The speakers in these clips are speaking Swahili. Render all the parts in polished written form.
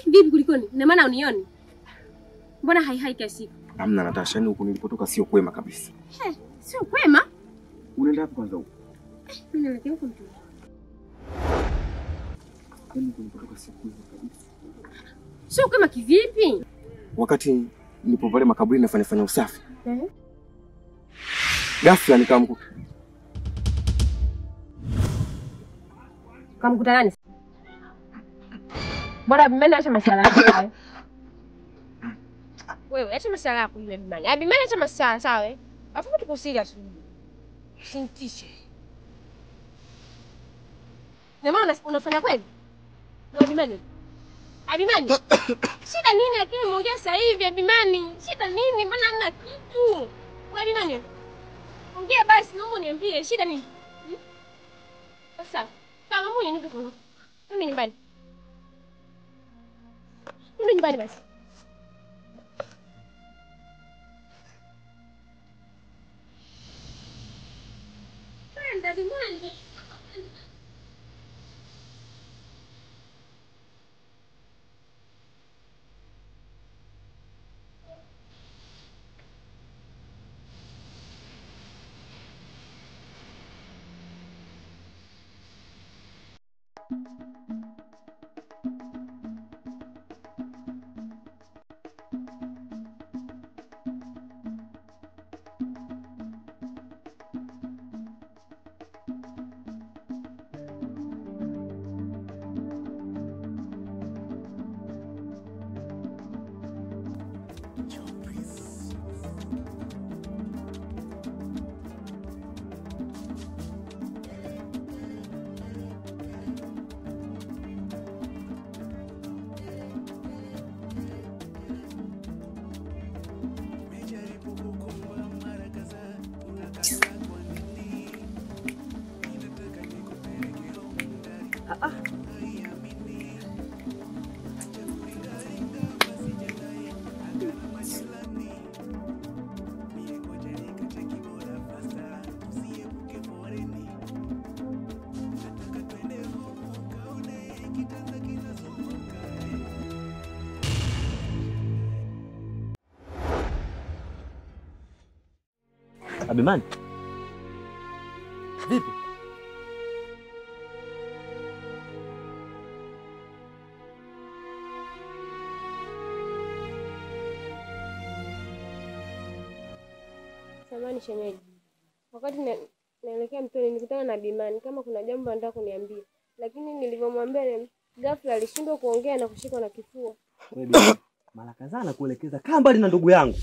Vipi kulikoni? Ina maana unioni? Mbona hai hai kiasi? Hamna Natasha, yani huko nilipotoka sio kwema kabisa. Sio kwema? Unaenda wapi kwanza huko? Mimi naelekea huko mtu. Yaani huko nilipotoka sio kwema kabisa. Sio kwema kivipi? Wakati nilipo pale makaburini nafanya fanya usafi. Ghafla nikamkuta. Kamkuta nani? Bora Abimani acha masala yako. Wewe acha masala yako yule Abimani. Abimani acha masala sawa eh? Afu tuko serious. Sintishe. Na maana unafanya kweli? Abimani. Abimani. Shida nini lakini muongea sasa hivi Abimani? Shida nini? Mbona hamna kitu? Wewe Abimani. Ongea basi naomba uniambie shida nini? Sasa, kama mbona nipe kwa. Mimi nyumbani. Mimi nyumbani basi. Twende Abimani. Abimani. Vipi? Samahani shemeji. Wakati naelekea mtoni nilikutana na Abimani kama kuna jambo anataka kuniambia. Lakini nilipomwambia ghafla alishindwa kuongea na kushikwa na kifua. Wewe mara kadhaa nakuelekeza kaa mbali na ndugu yangu.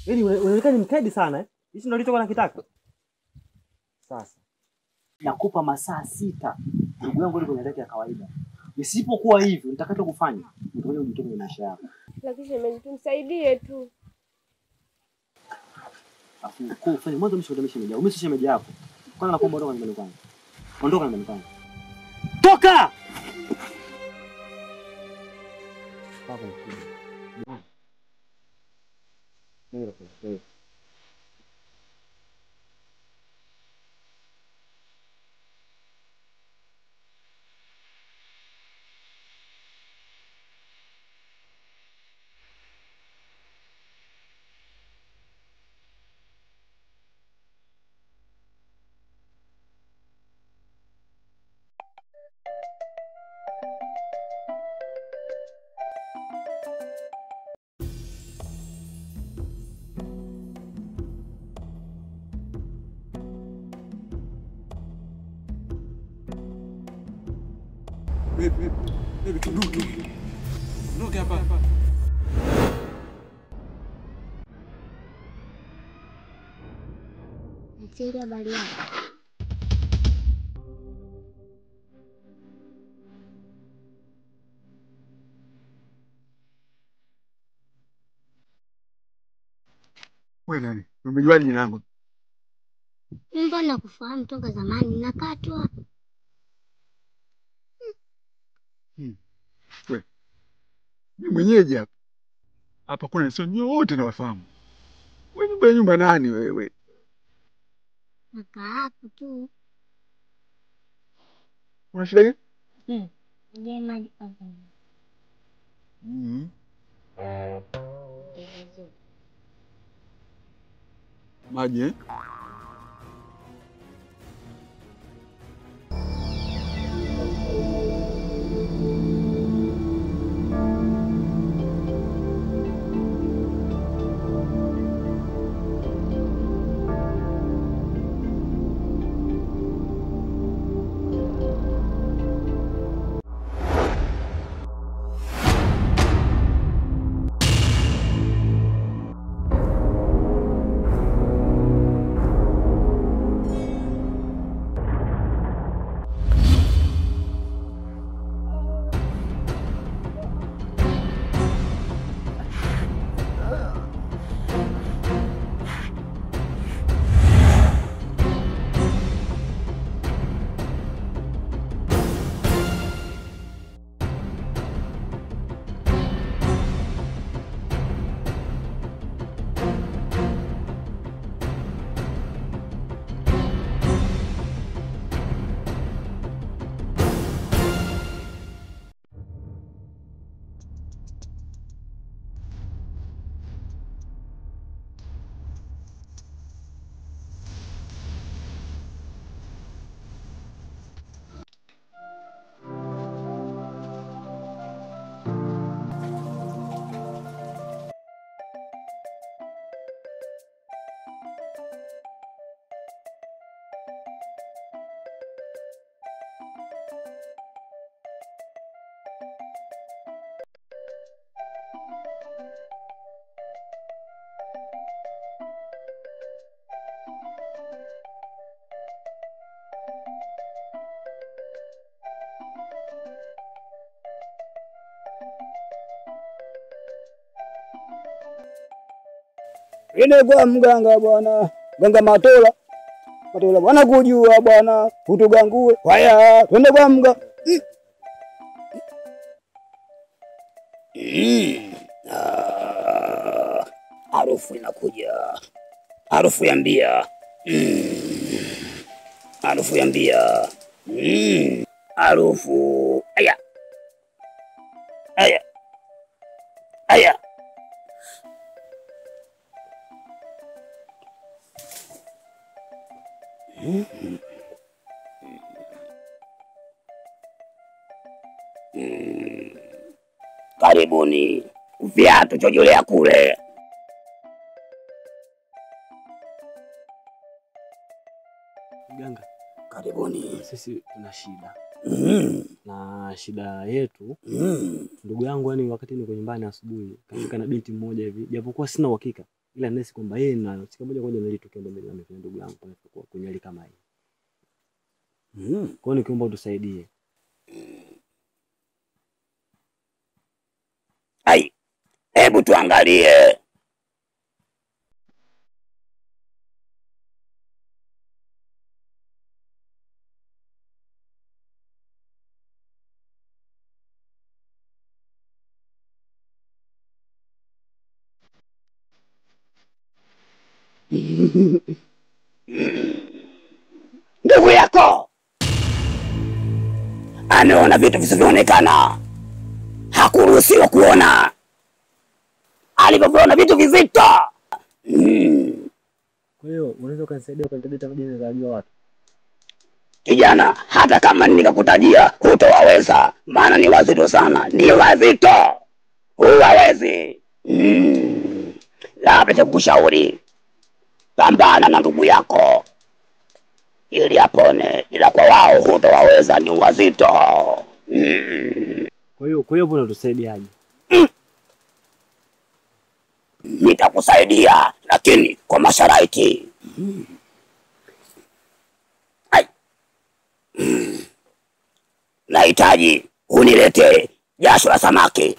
Yaani unaonekana ni mkaidi sana eh? Hichi ndio nilichokuwa nakitaka. Sasa nakupa masaa 6 ndugu yangu yuko kwenye ya kawaida. Isipokuwa hivyo nitakacho kufanya nitakuja kujitoa kwenye maisha yako. Lakini shemeji tumsaidie tu. Afu kwa ufanye mwanzo mwisho utanisha shemeji. Umesha shemeji yako. Kwanza nakuomba ondoka nyumbani kwangu. Ondoka nyumbani kwangu. Toka! Baba mkubwa. Ndio ndio. Baby, tuondoke. Tuondoke hapa. Mtiri habari yako? Wewe nani? Umejua jina langu? Mbona kufahamu toka zamani nakatwa. Wewe. Mimi mwenyeji hapa. Hapa kuna sio nyote nawafahamu. Wewe nyumba nyumba nani wewe? Nakaa hapo tu. Una shida gani? Je, maji kwanza. Maji eh? Ine kwa mganga bwana, mganga Matola. Matola bwana kujua bwana, utugangue. Haya, twende kwa mganga. Harufu inakuja. Harufu ya mbia. Harufu ya mbia. Harufu. Aya. Aya. Aya. Karibuni viatu chojolea kule. Mganga, karibuni. Sisi tuna shida. Na shida yetu, ndugu yangu, yani wakati niko nyumbani asubuhi kafika na binti mmoja hivi, japokuwa sina uhakika, ila nahisi kwamba yeye na siku moja moja nilitokea ndio mimi ndugu yangu pale kwenye hali kama hii. Kwa hiyo nikiomba utusaidie. Ai, hebu tuangalie. Ndugu yako ameona vitu visivyoonekana, hakuruhusiwa kuona. Alivyoona vitu vizito. Kwa hiyo unaweza kunisaidia kunitajia majina za wajua watu? Kijana, hata kama nikakutajia hutowaweza, maana ni wazito sana, ni wazito, huwawezi. Labda kukushauri, pambana na ndugu yako ili apone, ila kwa wao hutowaweza, ni wazito. Kwa hiyo bwana utusaidiaje? Nitakusaidia lakini kwa masharti. Ai. Nahitaji uniletee jasho la samaki.